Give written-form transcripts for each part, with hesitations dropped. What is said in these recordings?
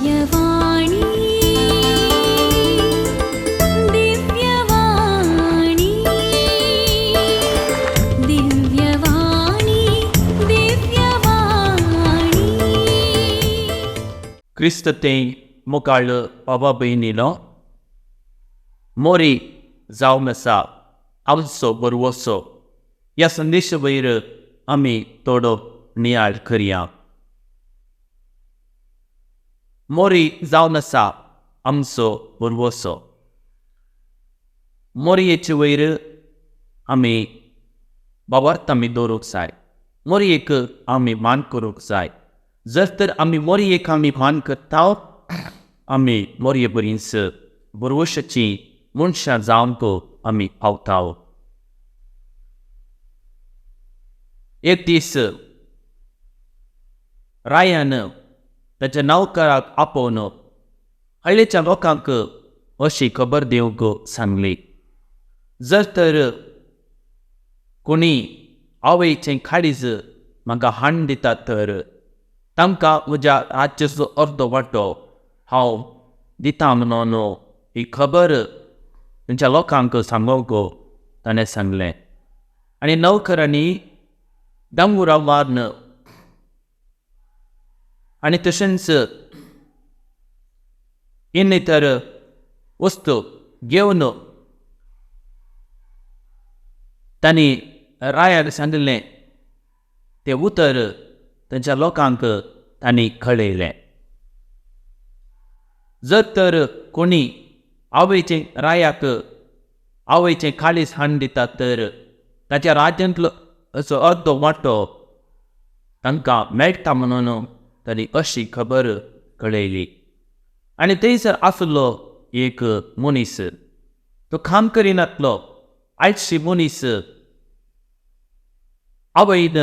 दिव्यवाणी, दिव्यवाणी, दिव्यवाणी, दिव्यवाणी. क्रिस्त तें मुखाळ बाबा भयणीलो मोरी जावन आसा आमचो बरवसो ह्या संदेशा वयर आमी थोडो नियाळ करया. मोरी जावन आसा आमचो बरवसो. मोरयेचे वयर आमी बाबार्थ आमी दवरूंक जाय. मोरयेक आमी मान करूंक जाय. जर तर आमी मोरयेक आमी मान करता, आमी मोरये बरींच बरवशाची मनशां जावंक आमी पावता. एक दीस रायान ताच्या नौकराक आपोवन हळ्ळेच्या लोकांक अशी खबर दिवंक सांगली, जर तर कोणी आवयचें काळीज म्हाका हाण दितात तर तांकां म्हज्या राज्याचो अर्दो वांटो हांव दिता म्हणून ही खबर तांच्या लोकांक सांगूंक ताणें सांगलें. आनी नौकरांनी दांगुरां मारून आनी तशेंच इतर वस्तू घेवन तांणी रायाक सांगिल्लें तें उतर तांच्या लोकांक तांणी कळयलें. जर तर कोणी आवयचें रायाक आवयचें काळीज हाण दितात तर ताच्या राज्यांतलो असो अर्दो वांटो तांकां मेळटा म्हणून तांणी अशी खबर कळयली. आनी थंयसर आसलो एक मनीस, तो काम करिनातलो आळशी मनीस. आवयन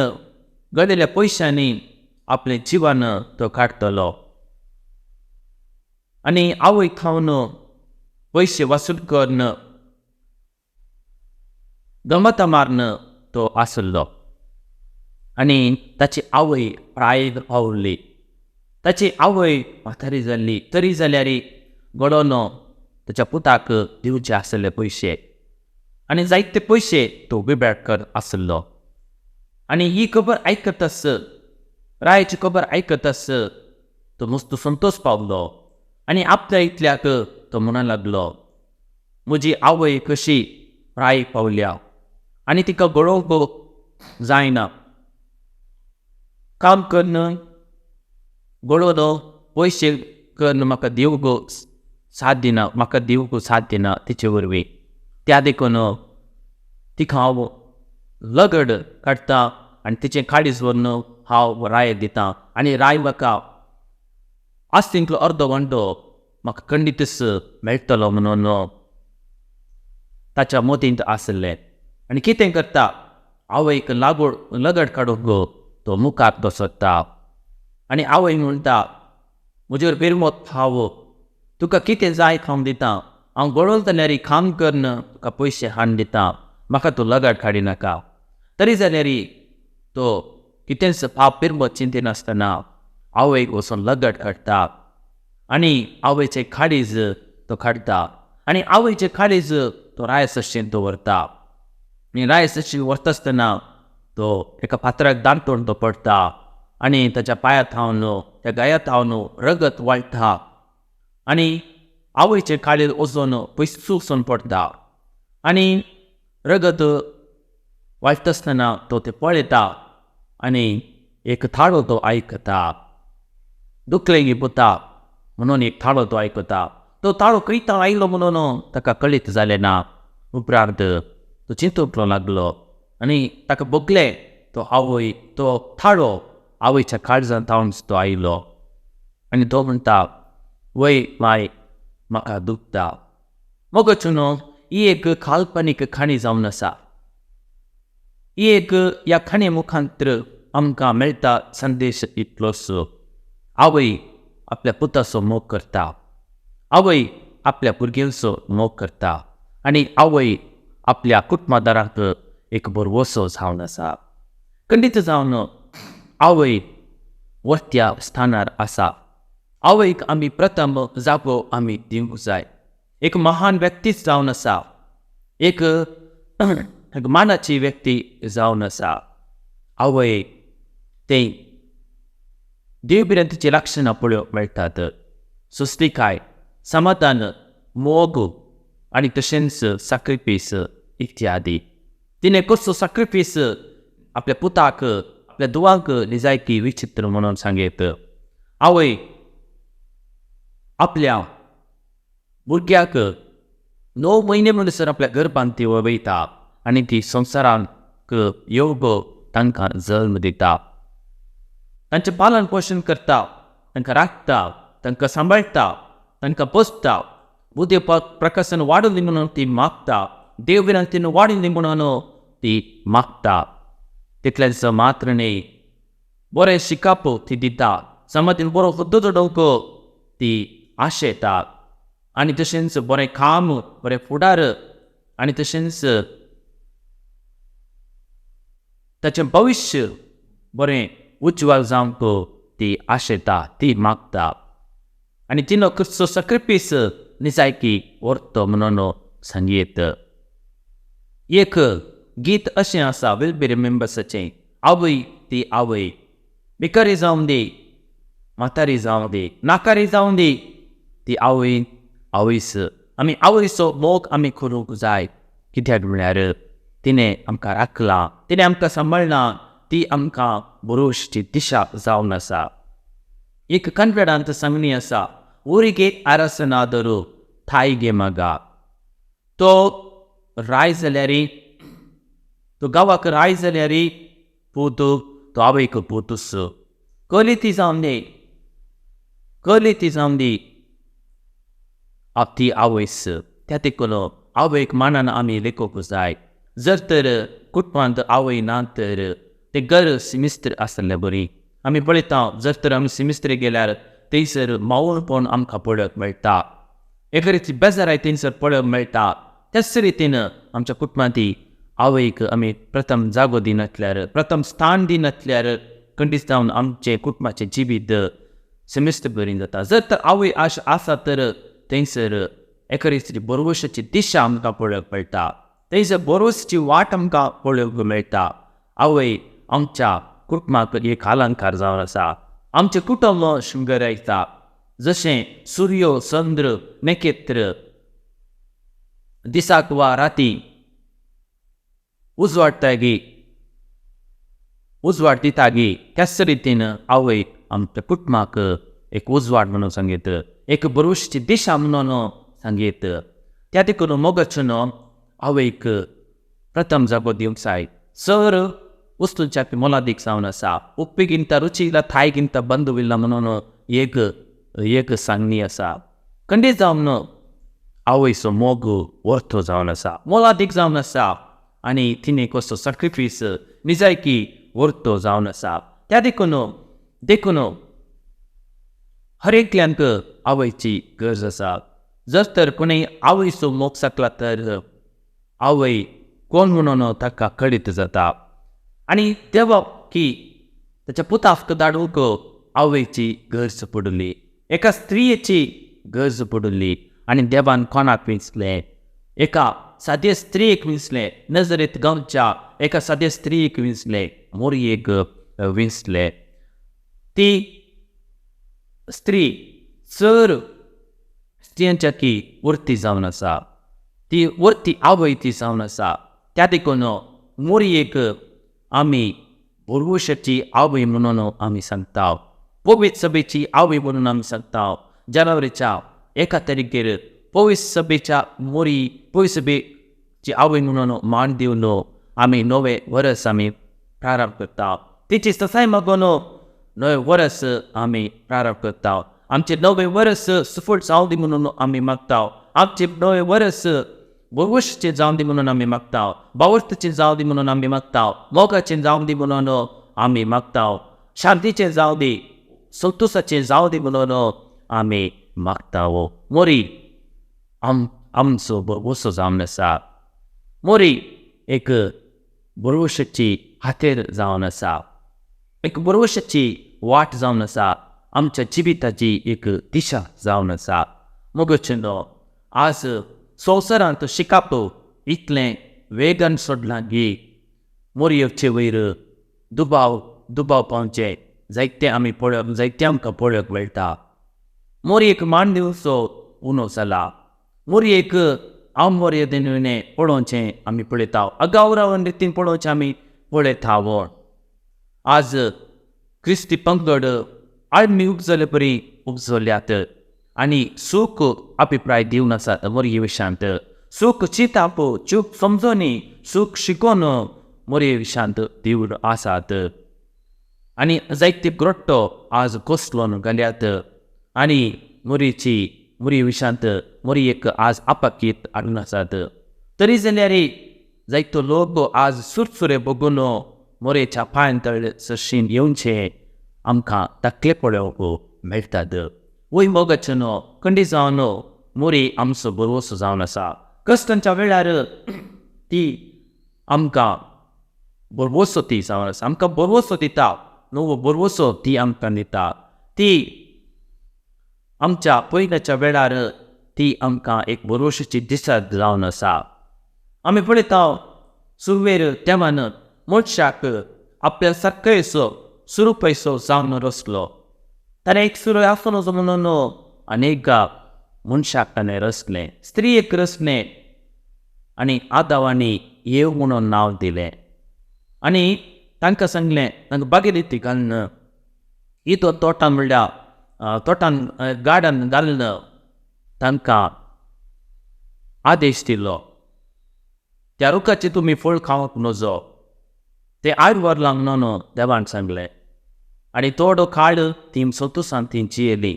गळिल्ल्या पयशांनी आपलें जिवन तो काडटलो आनी आवय खावन पयशे वसूल करून गमतां मारून तो आसलो. आनी ताची आवय प्रायेक पावली. ताची आवय म्हातारी जाल्ली, तरी जाल्यार घडोवन ताच्या पुताक दिवचे आसले पयशे आनी जायते पयशे तो विबेडकर आसलो. आनी ही खबर आयकतच, रायाची खबर आयकतच तो मस्त संतोश पावलो आनी आपल्या इतल्याक तो म्हणूंक लागलो, म्हजी आवय कशी प्रायेक पावल्या आनी तिका गळोवंक जायना, काम करून गळोवन पयशे करून म्हाका दिवंक साथ दिना, म्हाका दिवंक साथ दिना तिचे वरवीं. त्या देखून तिका हांव लगड काडटा आनी तिचें काळीज व्हरून हांव रायक दिता आनी राय म्हाका आस्तींतलो अर्दो वांटो म्हाका खंडीतच मेळटलो म्हणून ताच्या मतींत आसलें. आनी कितें करता, आवयक लागोड लगड काडूंक तो मुखार तो सरता आनी आवय म्हणटा, म्हजेर बेरमोत फाव, तुका कितें जाय हांव दिता, हांव गळोन जाल्यार काम करून तुका पयशे हाडून दिता, म्हाका तूं लगड काडिनाका. तरी जाल्यार तो कितेंच पाप पिरमत चिंतिनासतना आवयक वचून लगड काडटा आनी आवयचें काळीज तो काडटा आनी आवयचें काळीज तो राय सशीन दवरता. आनी राय सशीन व्हरता आसतना तो एका फातराक दामटून तो पडटा आनी ताच्या पांया थावन त्या गाया थावन रगत वाळटा आनी आवयचें काळीज वचून पयस वचून पडटा आनी रगत वाळटा आसतना तो तें पळयता आनी एक थाळो तो आयकता, दुखलें गी पुता म्हणून एक थाळो तो आयकता. तो थाळो खंयता आयलो म्हणून ताका कळीत जालें ना. उपरांत तो चिंतूंक लागलो आनी ताका भोगलें तो आवय तो थाळो आवयच्या काळजांत थावन तो आयलो आनी तो म्हणटा, वय माय म्हाका दुखता. मगो न्हू ही एक काल्पनीक काणी जावन आसा. ही एक ह्या काणी मुखांतर आमकां मेळटा संदेश इतलोच, आवय आपल्या पुताचो मोग करता, आवय आपल्या भुरग्यांचो मोग करता आनी आवय आपल्या कुटुंबादारांक एक बरवसो जावन आसा. खंडीत जावन आवय वरत्या स्थानार आसा. आवयक आमी प्रथम जागो आमी दिवंक जाय. एक महान व्यक्तीच जावन आसा, एक मानाची व्यक्ती जावन आसा आवय. ते देवभिरांतीची लक्षणां पळोवंक मेळटात. सोंसणीकाय, समाधान, मोग आनी तशेंच साक्रिफीस इत्यादी. तिणें कसो साक्रिफीस आपल्या पुताक, आपल्या दुवांक निजायकी विचित्र म्हणून सांगयत. आवय आपल्या भुरग्याक 9 म्हयने म्हणसर आपल्या गर्भांत ती वयता आनी ती संवसाराक योग तांकां जल्म दिता, तांचें पालन पोशण करता, तांकां राखता, तांकां सांबाळटा, तांकां पोसता. बुद्धी प्रकाशन वाडून दी म्हणून ती मागता, देव विनंतीन वाडून दी म्हणून ती मागता. तितलेंच मात्र न्हय, बरें शिकप ती दिता, समाजान बरो हुद्दो जोडोवंक ती आशेता आनी तशेंच बरें काम, बरें फुडार आनी तशेंच ताचें भविश्य बरें उज्ज्वल जावंक ती आशेता, ती मागता. आनी तिनो करचो साक्रिफीस निजायकी व्हरतो म्हणून सांगयत. एक गीत अशें आसा will be रिमेम्बर्साचें, आवय ती आवय, भिकारी जावं दी, म्हातारी जावं दी, नाकारी जावं दी, ती आवय आवयस. आमी आवयचो मोग आमी करूंक जाय. कित्याक म्हळ्यार तिणें आमकां राखलां, तिणें आमकां सांबाळ्ळां, ती आमकां बरोवची दिशा जावन आसा. एक कन्नडांत सांगणी आसा, उरिगे अरसनादरू थायगे मगा. तो राय जाल्यार, तो गांवाक राय जाल्यार पूत तो आवयक पूतूच. कली ती जावन दी, कली ती जावन दी, ती आवयस. त्या देखून आवयक मानान आमी लेखूंक जाय. जर तर कुटुंबांत आवय ना तर तें घर सिमिस्त्र आसलें बरी. आमी पळयता, जर तर आमी सिमिस्त्रे गेल्यार थंयसर मावळपण आमकां पळोवंक मेळटा, एके रिती बेजाराय थंयसर पळोवंक मेळटा. त्याच रितीन आमच्या कुटुंबांत आवयक आमी प्रथम जागो दिनासल्यार, प्रथम स्थान दिनासल्यार खंडीत जावन आमचें कुटुंबाचें जिवीत सिमिस्त्र बरी जाता. जर तर आवय आश आसा तर थंयसर एके रितीची बरवशाची दिशा आमकां पळोवंक मेळटा, थंयसर बरोवची वाट आमकां पळोवंक मेळटा. आवय आमच्या कुटुंबाक एक अलंकार जावन आसा. आमचें कुटुंब शृंगरायता. जशें सूर्य, चंद्र, नखेत्र दिसाक वा राती उजवाडटागी, उजवाड दितागी, त्याच रितीन आवय आमच्या कुटुंबाक एक उजवाड म्हणून सांगयत, एक बरोवची दिशा म्हणून सांगयत. त्या देखून मोगाचें आवयक प्रथम जागो दिवंक जाय. सर वस्तूंच्या मोलादीक जावन आसा. उप्पिगिंत रुचिला थायगिंत बंधुविल्ला म्हणून एक एक सांगणी आसा. खंडीत जावन आवयचो मोग वर्थो जावन आसा, मोलादीक जावन आसा आनी तिणें कसो साक्रिफीस निजायकी वर्थो जावन आसा. त्या देखून देखून हर एकल्यांक आवयची गरज आसा. जर तर कोणूय आवयचो मोग साकला तर आवय कोण म्हणून ताका कळीत जाता. आनी देवा की ताच्या पुताक धाडूंक आवयची गरज पडली, एका स्त्रियेची गरज पडली. आनी देवान कोणाक विंचलें? एका सादे स्त्रियेक विंचलें, नजरेत गांवच्या एका सादे स्त्रियेक विंचलें, मोरयेक विंचलें. ती स्त्री चड स्त्रियांच्या की वर्ती जावन आसा, ती वर्ती आवय ती जावन आसा. त्या देखून मोरयेक आमी बोरवशाची आवय म्हणून आमी सांगता, पवित्र सभेची आवय म्हणून आमी सांगता. जानेवारीच्या 1 तारखेर पवित्र सभेच्या मोरी, पवित्र सभेची आवय म्हणून मान दिवन आमी नवें वरस आमी प्रारंभ करता. तिची ससाय मागून नवें वरस आमी प्रारंभ करता. आमचें नवें वरस सुफळ जावं दी म्हणून आमी मागता. आमचें नवें वरस बोरवशाचें जावं दी म्हणून आमी मागता, बावर्थाचें जावं दी म्हणून आमी मागता, मोगाचें जावं दी म्हणून आमी मागता, शांतीचें जावं दी, संतोशाचें जावं दी म्हणून आमी मागता. मोरी आमचो बरवसो जावन आसा. मोरी एक बरवशाची हातेर जावन आसा, एक बरवशाची वाट जावन आसा. आमच्या जिविताची एक दिशा जावन आसा. मोगाचेनो, आज संवसारांत शिकप इतलें वेगान सोडलां की मोरयेचे वयर दुबाव दुबाव पावचे जायते आमी पळोवंक, जायते आमकां पळोवंक मेळटा. मोरयेक मान दिवचो उणो जाला. मोरयेक हांव मोरये पळोवचें आमी पळयता, अगावरावन रितीन पळोवचें आमी पळयता. आज क्रिस्ती पंगड आळमी उपजले परी उपजल्यात आनी सूख अभिप्राय दिवन आसात मोरये विशांत. सूख चिंताप, चूक समजोनी, सूख शिकोवन मोरये विशांत दिवन आसात. आनी जायते ग्रोट्टो आज कोसलोन घाल्यात आनी मोरयेची मोरये विशांत मोरयेक आज आपाकीत हाडून आसात. तरी जाल्यार जायतो लोक आज सुरसुरे बगून मोरयेच्या पांयां तळ सरशीन येवचे आमकां धाकले पळोवंक मेळटात. वय मोगाचेनो, खंडी जावन मोरी आमचो बरवसो जावन आसा. कश्टांच्या वेळार ती आमकां बरवसो ती जावन आसा, आमकां बरवसो दिता, नवो बरवसो ती आमकां दिता. ती आमच्या पयल्याच्या वेळार ती आमकां एक बरवशाची दिशा जावन आसा. आमी पळयता सुरवेर देवान मनशाक आपल्या सारकेसो सुरुपयसो जावन रचलो. ताणें एक सुरू आसूं नजो म्हणून अनेक मनशाक ताणें रचलें, स्त्रियेक रचलें आनी आदावांनी येव म्हणून नांव दिलें आनी तांकां सांगलें, तांकां बागेली घालून इतो तोटान म्हणल्यार तोटान गार्डन घालून तांकां आदेश दिलो, त्या रुखाचें तुमी फळ खावंक नजो. ते आड व्हरलां म्हणून देवान सांगलें आनी थोडो काळ ती संतोसान ती जियेली.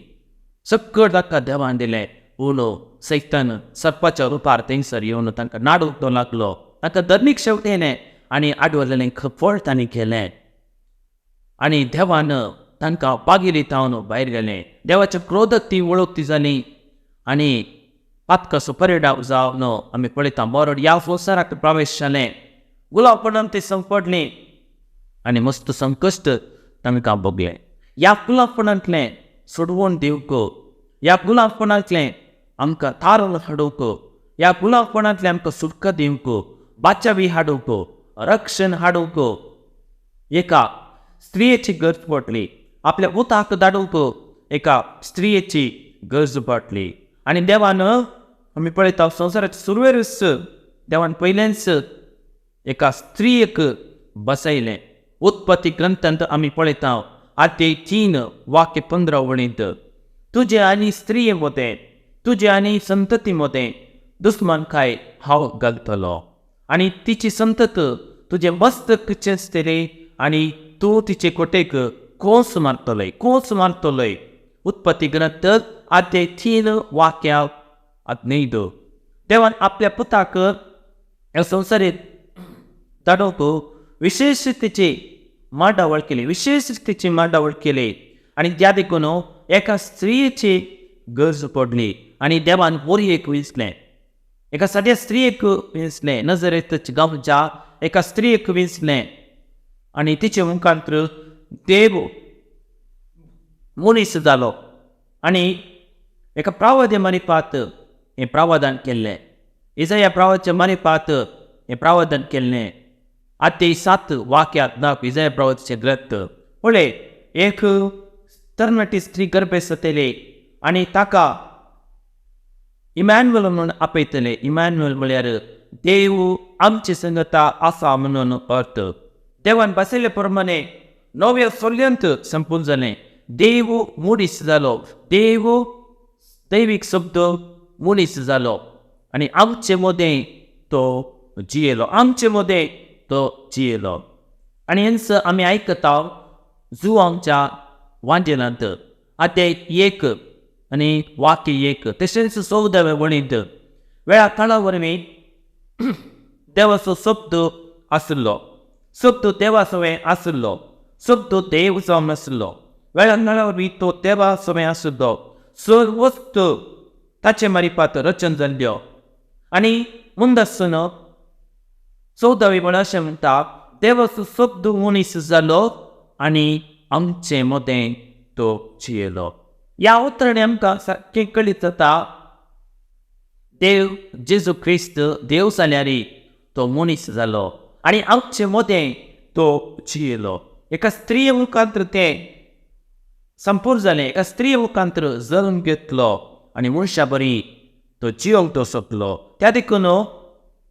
सगळं ताका देवान दिलें. पूण सैतान सर्पाच्या रुपार थंयसर येवन तांकां नाडूंक तो लागलो. तांकां धर्मीक शेवटेलें आनी आडवलेलें फळ तांणी केलें आनी देवान तांकां बागेली तावन भायर गेलें. देवाच्या क्रोधक ती वळखती जाली आनी पातकाचो परिणाम जावन आमी पळयता मरण ह्या संवसाराक प्रवेश जालें. गुलाबपणान ती संपडली आनी मस्त संकश्ट तांकां भोगलें. ह्या गुलाबपणांतलें सोडवण दिवंक, ह्या गुलाबपणांतलें आमकां तारण हाडूंक, ह्या गुलाबपणांतलें आमकां सुटका दिवंक, बाचावी हाडूंक, रक्षण हाडूंक एका स्त्रियेची गरज पडली. आपल्या उताक धाडूंक एका स्त्रियेची गरज पडली. आनी देवान आमी पळयता संवसाराच्या सुरवेरूच देवान पयलेंच एका स्त्रियेक बसयलें. उत्पत्ती ग्रंथांत आमी पळयता आद्य 3:15 वळींत, तुजे आनी स्त्रिये मदें, तुजे आनी संतती मदें दुस्मानकाय हांव घालतलो आनी तिची संतत तुजें मस्तक चेंचतली आनी तूं तिचे कोटेक कोस मारतलय, कोस मारतलय. उत्पत्ती ग्रंथ आद्य 3:15. देवान आपल्या पुताक ह्या संवसारीत धाडूंक विशेश तिची मांडावळ केली, विशेष तिची मांडावळ केली आनी त्या देखून एका स्त्रियेची गरज पडली आनी देवान मोरयेक विंचलें, एका साद्या स्त्रियेक विंचलें, नजरेत गांवच्या एका स्त्रियेक विंचलें आनी तिचे मुखांत्र देव मनीस जालो आनी एका प्रावद्या मारिपात हें प्रावधान केल्लें. इजया प्रावाच्या मारिपात हें प्रावधान केल्लें. आते 7:10 इजया प्रावताचे ग्रंथ. पळय, एक तरणाटी स्त्री गर्भेस्त जातली आनी ताका इमॅन्युअल म्हणून आपयतले. इमॅन्युअल म्हळ्यार देव आमचे संगता आसा म्हणून अर्थ. देवान बसयल्ले प्रमाणे नव्या सोल्यांत संपूर्ण जालें. देव मनीस जालो, देव दैवीक शब्द मनीस जालो आनी आमचे मदें तो जियेलो, आमचे मदें तो जियेलो. आनी हेंच आमी आयकता जुवांच्या वांजेलांत आध्याय 1 आनी वाक्य 1 तशेंच 14 वळींत वेळा काळा वरवीं देवाचो शब्द आशिल्लो, शब्द देवा सवें आशिल्लो, शब्द देव जावन आशिल्लो. वेळा काळा वरवीं तो देवा सवें आशिल्लो. सर्वस्त ताचे मारिपात रचन जाल्ल्यो. आनी मुंदासून 14 वळ अशें म्हणटा, देवाचो शब्द मनीस जालो आनी आमचे मदें तो जियेलो. ह्या उतरांनी आमकां सारकें कळीत जाता, देव जेजू क्रिस्त देव जाल्यार तो मनीस जालो आनी आमचे मदें तो जियेलो. एका स्त्रीये मुखांत्र तें संपूर्ण जालें. एका स्त्रीये मुखांत्र जल्म घेतलो आनी मनशा बरी तो जियोंक तो सोंपलो. त्या देखून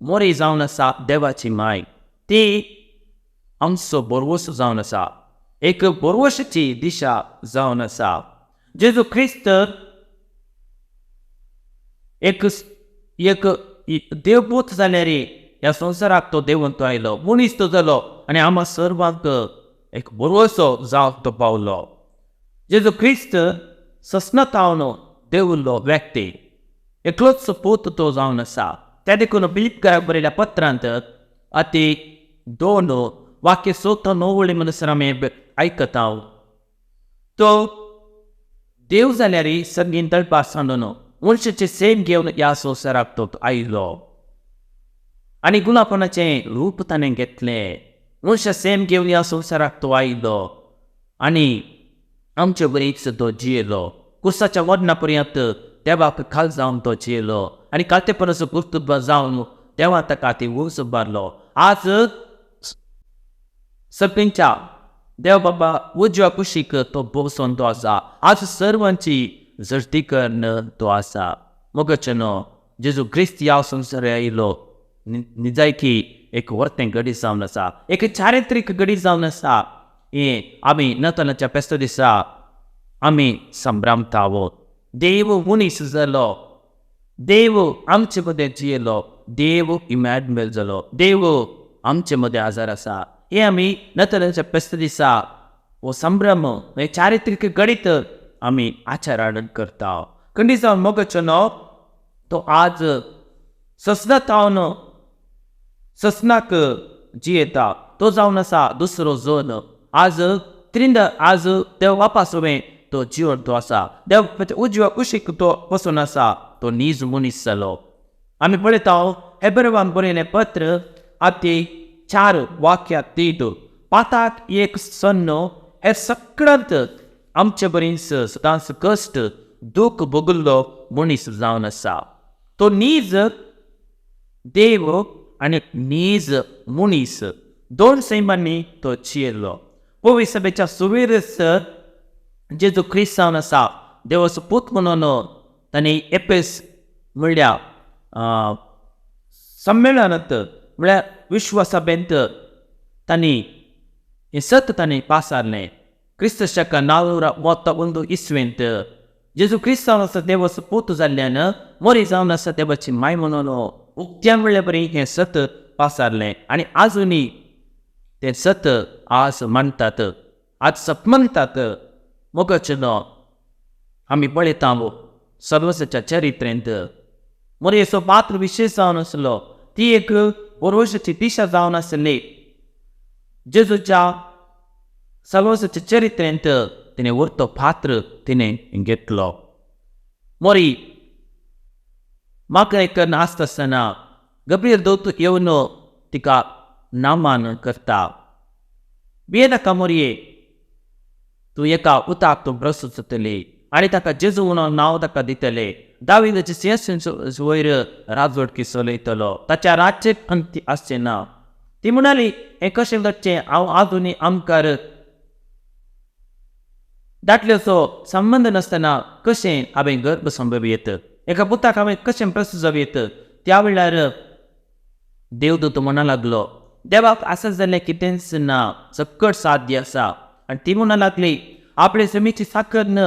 मोरी जावन आसा देवाची माय, ती आमचो भरवंसो जावन आसा, एक भरवंशाची दिशा जावन आसा. जेजू क्रिस्त एक एक देवपूत जाल्यार ह्या संवसाराक तो देवून तो आयलो, मनीस तो जालो आनी आमकां सर्वांक एक भरवंसो जावंक तो पावलो. जेजू क्रिस्त ससनातावन देवल्लो व्यक्ती, एकलोच पूत तो जावन आसा. त्या देखून फिलिपकाराक बरयल्या पत्रांत आती 2 वाक्य 6 9 म्हणसर आमी आयकता, तो देव जाल्यार संगीन तळपा सांडून मनशाचें सेम घेवन ह्या संवसाराक तो आयलो आनी गुलापणाचें रूप ताणें घेतलें. मनशा सेम घेवन ह्या संवसाराक तो आयलो आनी आमचे बरीच तो जियेलो. कुर्साच्या मरणा पर्यंत देवाक खाल जावन तो जियेलो आनी कालतेपणाचो कर्तृत्व जावन देवा ताका ती उंच उबारलो. आज सगळ्यांच्या देव बाबा उजव्या कुशीक तो बसून तो आसा. आज सर्वांची झडती करून तो आसा. मोगाचेनो जेजू क्रिस्त ह्या संवसाराक आयलो निजायकी एक वर्तें घडी जावन आसा, एक चारित्रीक घडी जावन आसा. हें आमी नतनाच्या फेस्ता दिसा आमी संभ्रमता. देव मनीस जालो, देव आमचे मदें जियेलो, देव इमॅन्युएल जालो, देव आमचे मदें आजार आसा. हें आमी नतनाच्या फेस्ता दिसा हो संभ्रम, हें चारित्रीक घडीत आमी आचरण करता. खंडीत जावन मोगाचो न्हू तो आज ससनातावन ससनाक जियेता. तो जावन आसा दुसरो जन. आज त्रिंद आज देव वापास तो जिवन तो आसा. देव उजव्या कुशीक तो बसून आसा. तो नीज मनीस जालो. आमी पळयता हेब्रेवान बरयलें पत्र आती 4 वाक्या 3 पाताक 1 सन्नो हे सगळ्यांत आमचे बरीच सदांच कश्ट दुःख भोगिल्लो मनीस जावन आसा. तो नीज देव आनी नीज मनीस दोन सैमांनी तो जियेलो. पवित्र सभेच्या सुवेरच जेजू क्रिस्त जावन आसा देवाचो पूत म्हणून ताणें एपेस म्हणल्यार संमेलनांत म्हळ्यार विश्वसभेंत तांणी हें सत ताणें पासारलें. क्रिस्त शक 401 इसवेंत जेजू क्रिस्त जावन आसा देवाचो पूत जाल्ल्यान मोरी जावन आसा देवाची माय म्हणून उक्त्या म्हणल्या बरी हें सत पासारलें आनी आजुनूय तें सत आज मानतात, आज सपमनतात. मोगाचें न्हू आमी पळयता सर्वसाच्या चरित्रेंत मोरयेचो पात्र विशेश जावन आसलो. ती एक भरवशाची दिशा जावन आसली. जेजूच्या सर्वसाच्या चरित्रेंत तिणें उरतो पात्र तिणें घेतलो. मोरी मागणें करून आसता आसतना गब्रियल दोत येवन तिका नामान करता. भियेनाका मोरये, तूं एका उताक तूं प्रस्तूत जातली आनी ताका जेजू म्हणून नांव ताका दितले. दाविदाचे सिंहासन वयर राजवटकी चलयतलो, ताच्या राज्य अंती आसचें ना. ती म्हणाली, हें कशें घडचें? हांव आजुनूय आमकार दाटल्याचो संबंद नासतना कशें हांवें गर्भ संभव येत, एका पुताक हांवें कशें प्रस्तूत जावं येत? त्या वेळार देवदूत म्हणा लागलो, देवाक आसा जाल्यार कितेंच ना, सकट साध्य आसा. आनी ती म्हणा लागली, आपले जमीची साकर न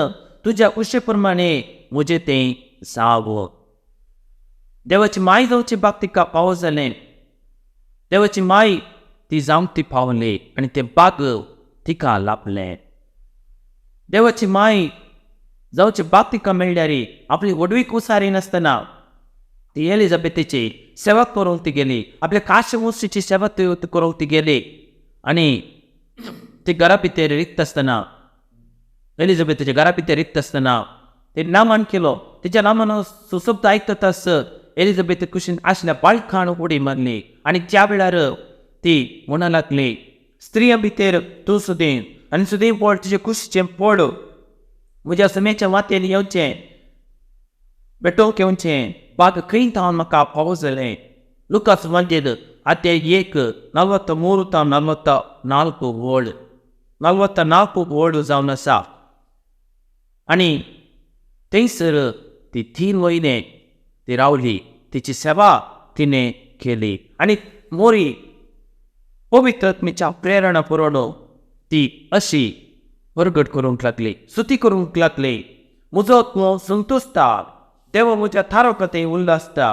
तुज्या उशे प्रमाणे म्हजें तें जावं. देवाची माय जावची बाग तिका पावो जालें. देवाची माय ती जावंक ती पावली आनी तें बाग तिका लाभलें. देवाची माय जावची बाग तिका मेळ्ळ्यार आपली व्हडवीक उसारी नासतना ती एलिझाबेथीची सेवा करूंक ती गेली, आपल्या काश मुस्तीची सेवा करूंक ती गेली आनी ती घरा भितर रिक्त आसतना, एलिझाबेथीच्या घरा भितर रिक्त आसतना ते नामान केलो. तिच्या नामान सुशब्द आयकताच एलिझाबेथ कुशीन आशिल्ल्या बाळकान उडी मारली आनी त्या वेळार ती म्हणा लागली, स्त्रियां भितर तूं सुदें आनी सुदें पोड तुजे कुशीचें पोड म्हज्या सुमेच्या वाटेन येवचें, भेटोवंक येवचें भाग खंय तावन म्हाका फावो जालें. लुकास वांजेल आते 1 43 तावन 44 वळ, 44 वळ जावन आसा. आनी थंयसर ती 3 म्हयने ती रावली, तिची सेवा तिणें केली. आनी मोरी पवित्र आत्म्याच्या प्रेरणा पुरवण ती अशी परगट करूंक लागली, स्तुती करूंक लागली. म्हजो आत्मो संतोशता, देवा म्हज्या थारो थंय उल्लासता,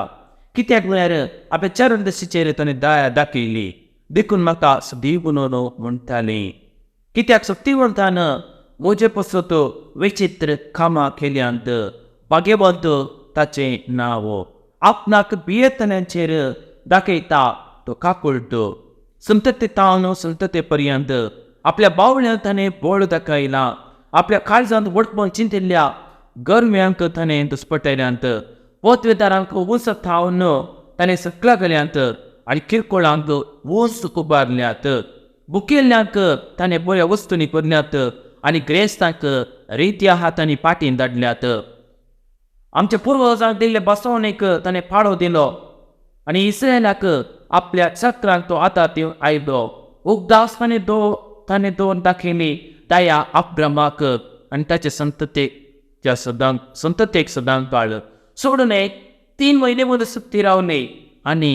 कित्याक म्हळ्यार आपल्या चरण दशीचेर ताणें दया दाखयली, देखून म्हाका सदीव म्हणून म्हणटाली. कित्याक शक्तिवंतान म्हजे पसत विचित्र कामां केल्यांत, भाग्यवंत ताचें नांव. आपणाक भियेतल्यांचेर दाखयता तो काकुळट, संतते तावन संतते पर्यंत. आपल्या बावळ्यांत ताणें बळ दाखयलां, आपल्या काळजांत व्हडपण चिंतिल्ल्या गरम्यांक ताणें दुस्पटयल्यांत, पोतवेदारांक उंच थावन ताणें सकला गेल्यांत आनी किरकोळांक उंच उबारल्यात. बुकेल्ल्यांक ताणें बऱ्या वस्तूंनी भरल्यात आनी ग्रेस्तांक रित्या हातांनी पाटीन धाडल्यात. आमच्या पुर्वजांक दिल्ले बसवणेक ताणें पाळो दिलो आनी इस्रायलाक आपल्या चक्रांक तो आतां दिवन आयलो. उगदास ताणें दोन दाखयली दया अब्रामाक आनी ताचे संततेक, त्या सदां संततेक सदां काळ सोडून 3 म्हयने मदीं सुट्टी रावली आनी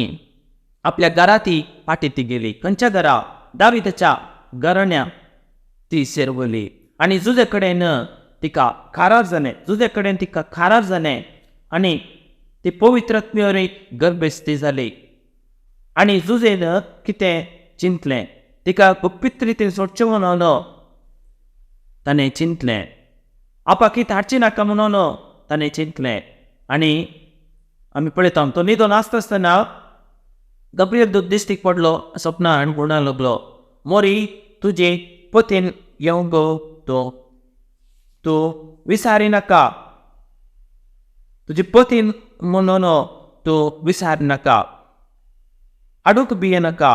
आपल्या घरा ती फाटी ती गेली. खंयच्या घरा? दाविदाच्या घराण्या ती सेरवली. आनी जुजे कडेन तिका खारार जालें, जुजे कडेन तिका खारार जालें आनी ती पवित्र आत्म्यावरी गर्भेस्ती जाली. आनी जुजेन कितें चिंतलें, तिका गुप्तीत रितीन सोडचें म्हणून ताणें चिंतलें, आपाक कितें हाडचें नाका म्हणून ताणें चिंतलें. आनी आमी पळयता तो न्हिदोन आसता आसतना गब्रियल दूत दिश्टीक पडलो सपनां आनी म्हणूंक लागलो, मोरी तुजे पतीन येवंक गो, तूं विसारी नाका, तुजे पतीन म्हणून तूं विसार नाका, हाडूंक भिये नाका,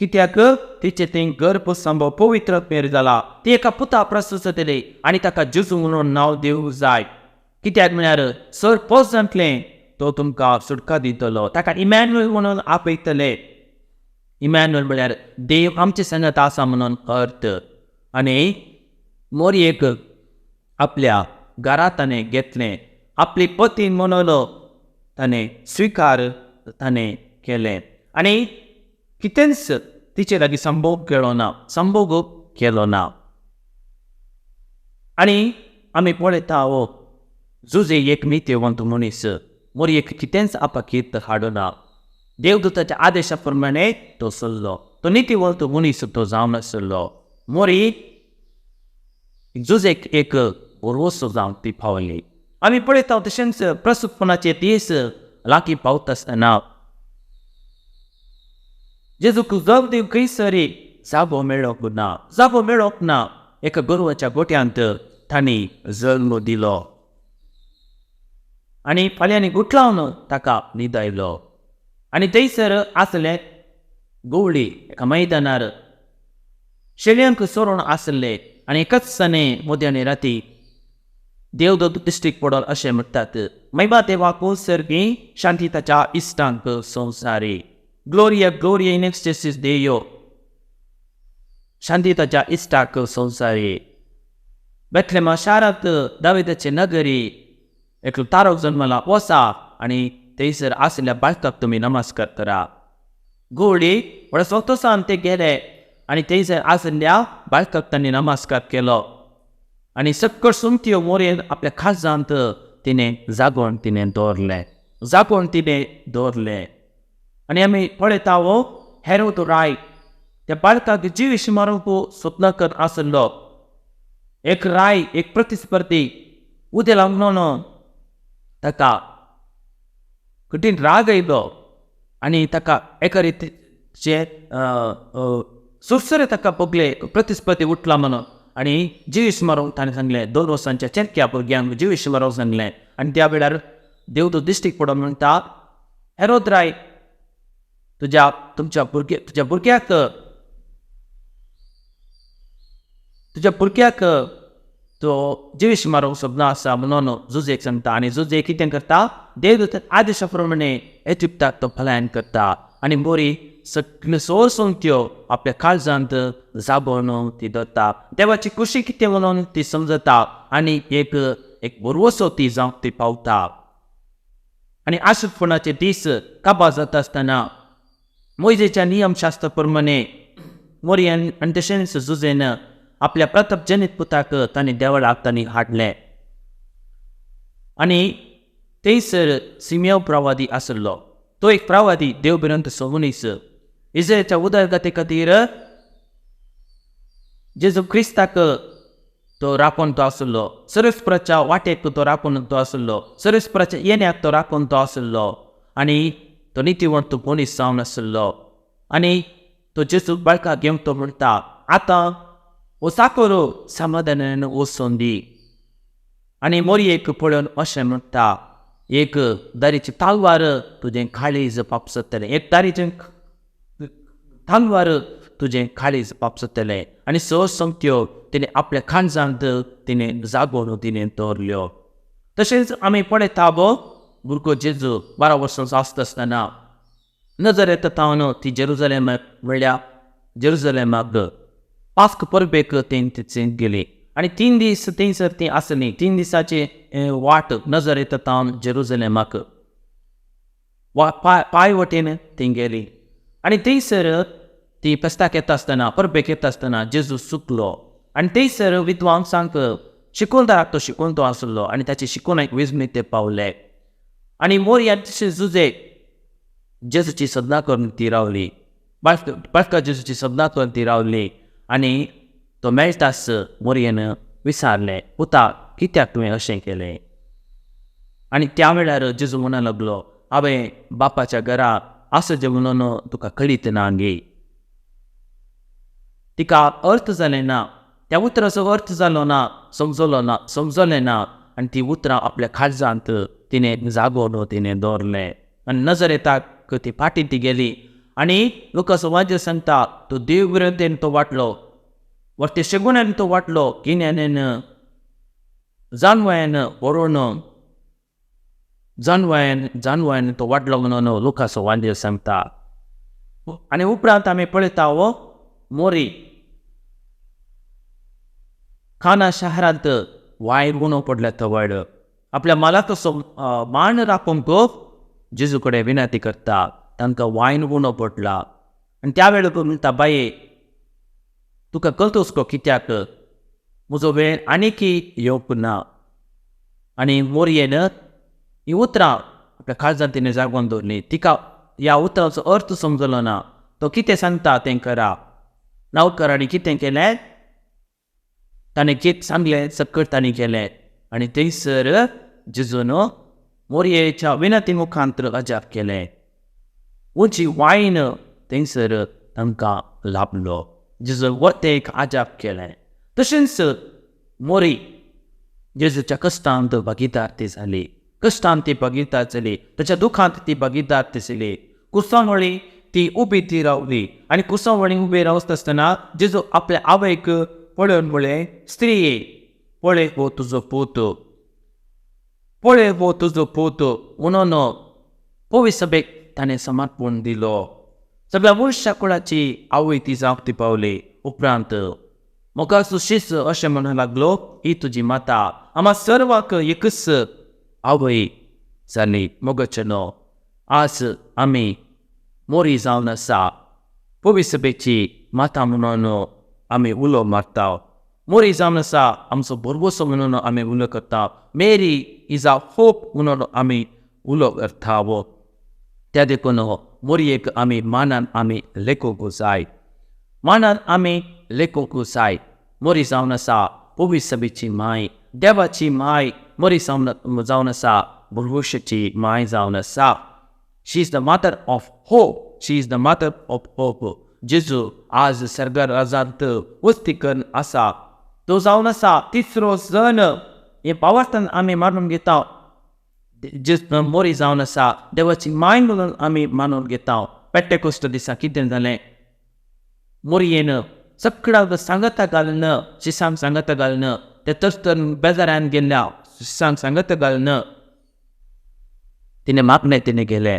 कित्याक तिचें तें गर्भ संभव पवित्र आत्म्यार जाला, ती एका पुता प्रस्तुत जातली आनी ताका जेजू म्हणून नांव दिवंक जाय, कित्याक म्हळ्यार सर पोस जातलें तो तुमकां सुटका दितलो. ताका इमॅन्युअल म्हणून आपयतले. इमॅन्युअल म्हळ्यार देव आमचे सांगात आसा म्हणून अर्थ. आनी मोरयेक आपल्या घरा ताणें घेतलें, आपली पतीन म्हणलो ताणें स्विकार ताणें केलें आनी कितेंच तिचे लागीं संभोग केलो ना, संभोग केलो ना. आनी आमी पळयता हो जुजे एक नित्यवंत मनीस मोरयेक कितेंच आपाकीत हाडना, देवदूताच्या आदेशा प्रमाणे तो चल्लो, तो नितीवंत मनीस तो जावन आसलो. मोरी जुजेक एक भरवसो जावन ती पावली. आमी पळयता तशेंच प्रसुपणाचे दीस लागीं पावता आसतना जेजूक जग दिवंक खंयसरी जागो मेळोंक ना, जागो मेळोंक ना. एका गोरवाच्या गोट्यांत तांणी जल्म दिलो आनी फाल्यांनी गुठलावन ताका न्हिदायलो. आनी थंयसर आसले गवळी एका मैदानार शेळयांक सोरोन आसले आनी एकाच सने मध्याने राती देवदूत दिश्टीक पडल अशें म्हणटात, मैबा देवाक सर्गी शांती ताच्या इश्टांक संवसारी, ग्लोरिया ग्लोरिया इन एक्सटेसिस देयो, शांती ताच्या इश्टाक संवसारी. बेथलेमा शारांत दाविदाचे नगरी एकलो तारक जन्मला, वसा आनी थंयसर आशिल्ल्या बाळकाक तुमी नमस्कार करा. गवळी व्हडा संतोसान ते गेले आनी थंयसर आशिल्ल्या बाळकाक तांणी नमस्कार केलो आनी सक्कड सुमत्यो मोरयेन आपल्या खाजांत तिणें जागोवन तिणें दवरलें, जागोवन तिणें दवरलें. आनी आमी पळयता हो हेरोद राय त्या बाळकाक जिवीश मारूंक स्वप्न कर आसलो. एक राय एक प्रतिस्पर्धी उदेला म्हणून ताका कठीण राग आयलो आनी ताका एका रितीचे सुरसुरे ताका भोगले, प्रतिस्पर्धी उठला म्हणून. आनी जिवीस मारूंक ताणें सांगलें, 2 वर्सांच्या चेरक्या भुरग्यांक जिवीस मारूंक सांगलें. आनी त्या वेळार देवदूत दिश्टीक पडोन म्हणटा, हेरोद राय तुज्या तुमच्या भुरगे तुज्या भुरग्याक तुज्या भुरग्याक तो जिवीश मारूंक सोदना आसा म्हणून जुजेक सांगता आनी जुजे कितें करता, देवदूत आदेशा प्रमाणे इजिप्ताक तो पलायन करता आनी मोरी सगल्यो सोंसोन त्यो आपल्या काळजांत जाबोवन ती धरता. देवाची खुशी कितें म्हणून ती समजता आनी एक एक बरवसो ती जावंक ती पावता. आनी आशुतपणाचे दीस काबार जाता आसतना मोयजेच्या नियमशास्त्र प्रमाणे मोरयान आनी तशेंच जुजेन आपल्या प्रताप जनीत पुताक तांणी देवळाक तांणी हाडलें आनी थंयसर सिमियो प्रवादी आशिल्लो. तो एक प्रवादी देव भिरंत मनीस इस्रायलाच्या उदरगती खातीर जेजू क्रिस्ताक तो राखून तो आशिल्लो, सरस्पराच्या वाटेक तो राखून तो आशिल्लो, सरस्पराच्या येण्याक तो राखून तो आशिल्लो आनी तो नितीवंत मनीस जावन आशिल्लो. आनी तो जेजू बाळकाक घेवन तो म्हणटा, आतां हो साकोरो समाधानान वचून दी. आनी मोरयेक पळोवन अशें म्हणटा, एक दारीची तालवार तुजें काळीज पापसतलें, एक दारीचें तालवार तुजें काळीज पापसतलें. आनी स संगत्यो तिणें आपल्या काळजांत तिणें जागोवन तिणें दवरल्यो. तशेंच आमी पळयता गो भुरगो जेजू 12 वर्सांचो आसता आसतना नजर येता तावन ती जेरुजलेमाक म्हणल्यार जेरुजलेमाक पास्क परबेक थंय गेली आनी 3 दीस थंयसर ती आसली. 3 दिसाची वाट नजर येता तावन जेरुजलेमाक वा पांय वटेन थंय गेली आनी थंयसर ती फेस्ताक येता आसतना परबेक येता आसतना जेजू चुकलो आनी थंयसर विद्वांसांक शिकोवदाराक तो शिकोवन तो आसलो आनी ताचे शिकोवण्याक विजमीत ते पावले. आनी मोरया तशें जुजे जेजूची सदना करून ती रावली, बाळका जेजूची सदना करून ती रावली आनी तो मेळटास मोरयेन विचारलें, पुता कित्याक तुवें अशें केलें? आनी त्या वेळार जेजू म्हणूंक लागलो, हांवें बापाच्या घरा आसा जें म्हणून तुका कळीत ना गे. तिका अर्थ जालें ना, त्या उतराचो अर्थ जालो ना, समजलो ना, समजलें ना आनी ती उतरां आपल्या काळजांत तिणें जागोवन तिणें दवरलें. आनी नजर येताक ती फाटीं ती गेली आनी लोकांचो वाद्य सांगता, तो देव विरंतेन तो वाटलो, वरते शेगुण्यान तो वाटलो, गिन्यानेन जानवयान बरोवन जानवयान जानवयान तो वाटलो म्हणून लोकांचो वाद्य सांगता. आनी उपरांत आमी पळयता हो मोरी खाना शहरांत वायर उणो पडल्या तवळ आपल्या मालाचो मान राखूंक जेजू कडेन विनंती करता, तांकां वायन उणो पडला. आनी त्या वेळार म्हणटा, बाये तुका कळटोस गो कित्याक म्हजो वेळ आनीकय येवंक ना. आनी मोरयेन ही उतरां आपल्या काळजांत तिणें जागोवन दवरली. तिका ह्या उतरांचो अर्थ समजलो ना, तो कितें सांगता तें करा. नावकरांनी कितें केलें, ताणें कितें सांगलें सकट तांणी केलें आनी थंयसर जेजून मोरयेच्या विनंती मुखांत अजाप केलें. उंची वायन थंयसर तांकां लाभलो. जेजून वरतें एक अजाप केलें. तशेंच मोरी जेजूच्या कश्टांत भागीदार ती जाली, कश्टांत ती भागीदार जाली, ताच्या दुखांत ती भागीदार ती जाली. कुसावळी ती उबी ती रावली आनी कुसावळी उबी रावता आसतना जेजू आपल्या आवयक पळोवन म्हळें, स्त्रीये पळय हो तुजो पूत, पळय हो तुजो पूत म्हणून पवी सभेक ताणें समर्पण दिलो. सगळ्या मनशा कुळाची आवय ती जावंक ती पावली. उपरांत मोगाचो शिस्त अशें म्हणूंक लागलो, ही तुजी माता आमा सर्वांक एकच आवय जाली. मोगाचें आज आमी मोरी जावन आसा पवी सभेची माता म्हणून आमी उलो मारता. मोरी जावन आसा आमचो भरवसो म्हणून आमी उलो करता. मेरी is a hope म्हणून आमी उलो करता. त्या देखून मोरयेक आमी मानान आमी लेखूंक जाय, मानान आमी लेखूंक जाय. मोरी जावन आसा पवी सभेची माय, देवाची माय. मोरी जावन आसा भरवशाची माय जावन आसा. She is the mother of hope, she is the mother of hope. जेजू आज सर्गार राजांत वस्ती करून आसा, तो जावन आसा तिसरो जन. हे पावर्तन आमी मानून घेता. मोरी जावन आसा देवाची माय म्हणून आमी मानून घेता. पेंटेकोस्ट दिसा कितें जालें, मोरयेन सगळ्यांक सांगाता घालून, शिसांक सांगाता घालून ते तस बेजारान गेल्ल्या शिसांक सांगत घालून तिणें मागणें तिणें गेलें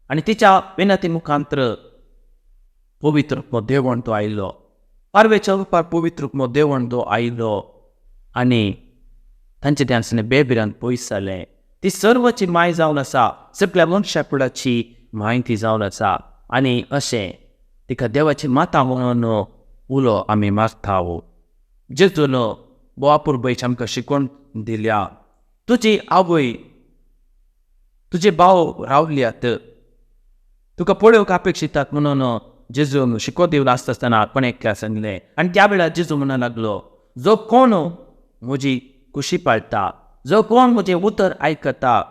आनी तिच्या विनती मुखांत्र पवित्र देवण तो आयलो. पारवेच्या रुपार पवित्र देवण तो आयलो आनी तांचे ध्यान बेबिरान पयस जालें. ती सर्वची माय जावन आसा, सगळ्या मनशा कुळाची म्हायती जावन आसा आनी अशें तिका देवाची माता म्हणून उलो आमी मारता. जेजून बोवा पुर्बयची आमकां शिकवण दिल्या, तुजी आवय तुजे भाव रावल्यात, तुका पळोवंक अपेक्षितात म्हणून जेजून शिकोवन दिवन आसता आसतना कोण एकल्या सांगलें. आनी त्या वेळार जेजू म्हणूंक लागलो, जो कोण म्हजी खुशी पाळटा, जो कोण म्हजें उतर आयकता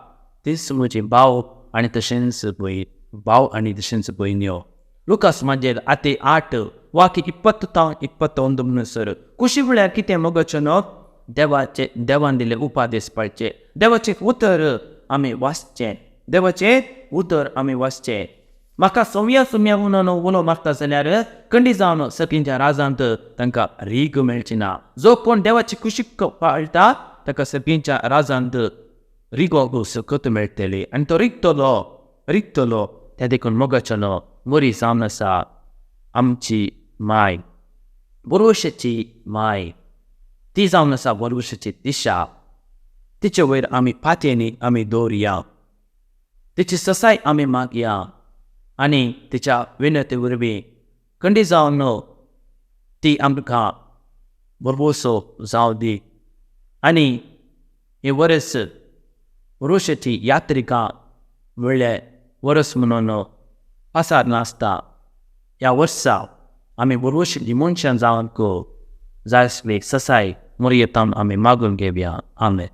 तीच म्हजी भाव आनी तशेंच भयण, भाव आनी तशेंच भयण्यो. लुकास माजेर आते 8 वाक्य 20 21 म्हणसर खुशी म्हळ्यार कितें मोगाचें न्हू? देवाचे देवान दिल्ले उपादेश पाळचे, देवाचें उतर आमी वाचचें, देवाचें उतर आमी वाचचें. म्हाका सोम्या सोम्या म्हणून उलो मारता जाल्यार कंडी जावन सगळींच्या राजांत तांकां रीग मेळची ना. जो कोण देवाची खुशी पाळटा ताका सगळींच्या राजांत रिगोंक सकत मेळटली आनी तो रिगतलो, रिगतलो. त्या देखून मोगाचो न्हू मरी जावन आसा आमची माय, बरोवशाची माय, ती जावन आसा बरोवशाची दिशा. तिचे वयर आमी पातयेनी आमी दवरया, तिची ससाय आमी मागया आनी तिच्या विनती वरवीं खंडी जावन ती आमकां भरवसो जावं दी. आनी हें वरस भरवशाची यात्रिका म्हणल्यार वरस म्हणून पासार नासता. ह्या वर्सा आमी भरवशाची मनशां जावंक जाय आसली ससाय मोरयेतान आमी मागून घेवया. आमेन.